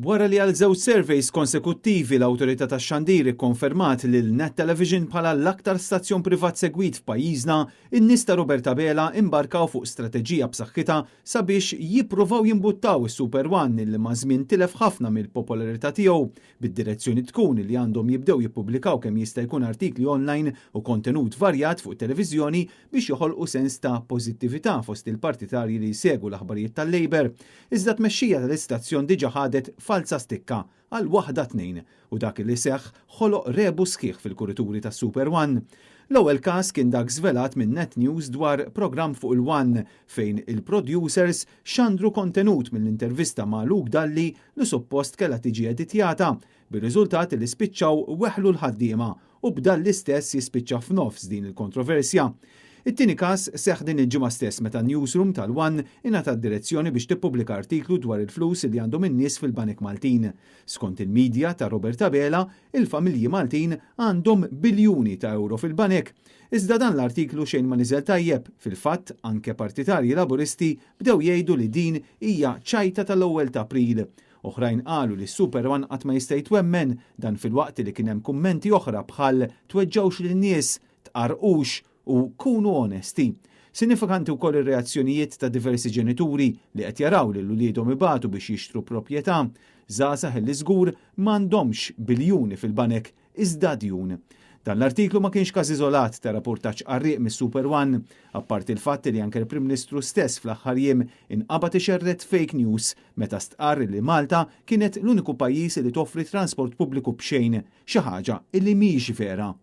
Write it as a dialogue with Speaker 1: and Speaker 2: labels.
Speaker 1: Wara li għal żewġ surveys konsekuttivi l-Awtorità tax-Xandir ikkonfermat lil Net Television bħala l-aktar stazzjon privat segwit f'pajjiżna, in-nies ta' Robert Abela imbarkaw fuq strateġija b'saħħitha sabiex jippruvaw jimbuttaw is-Super One li maż-żmien tilef ħafna mill-popolarità tiegħu, bid-direzzjoni tkun li għandhom jibdew jippubblikaw kemm jista' jkun artikli online u kontenut varjat fuq it-televiżjoni biex joħolqu sens ta' pożittività fost il-partitarji li jsegwu l-aħbarijiet tal-Labour. Iżda t-tmexxija tal-istazzjon diġà ħadet falza stikka għal waħda tnejn u dak li seħħ ħoloq rebu sħiħ fil-kurituri tas-Super One. L-ewwel każ kien dak żvelat minn Net News dwar programm fuq il-One fejn il-producers xandru kontenut mill-intervista ma' Luke Dalli li suppost kellha tiġi editjata, bir-riżultat li spiċċaw weħlu l-ħaddiema u b'Dalli stess jispiċċa f'nofs din il-kontroversja. It-tieni każ seħħ din il-ġimgħa stess meta n-newsroom tal-One ingħatat direzzjoni biex tippubblika artiklu dwar il-flus li għandhom in-nies fil-banek Maltin. Skont il-media ta' Robert Abela, il-familji Maltin għandhom biljuni ta' ewro fil-banek. Iżda dan l-artiklu xejn ma niżel tajjeb, fil-fatt anke partitarji Laburisti bdew jgħidu li din hija ċajta tal-ewwel t'April. Oħrajn qalu li s-Super One qatt ma jista' jitwemmen, dan filwaqt li kien hemm kummenti oħra bħal tweġġgħux lin-nies, tqarrqux u kunu onesti. Sinifikanti wkoll ir-reazzjonijiet ta' diversi ġenituri li qed jaraw lil uliedhom ibatu biex jixtru proprjetà, żgħażagħ li żgur m'għandhomx biljuni fil-banek iżda djun. Dan l-artiklu ma kienx każ iżolat ta' rapportaġġ qarrieq mis-Super One, apparti l-fatt li anke l-Prim Ministru stess fl-aħħar jiem inqabad ixerred fake news meta stqarr li Malta kienet l-uniku pajjiż li toffri transport pubbliku b'xejn, xi ħaġa li mhix vera.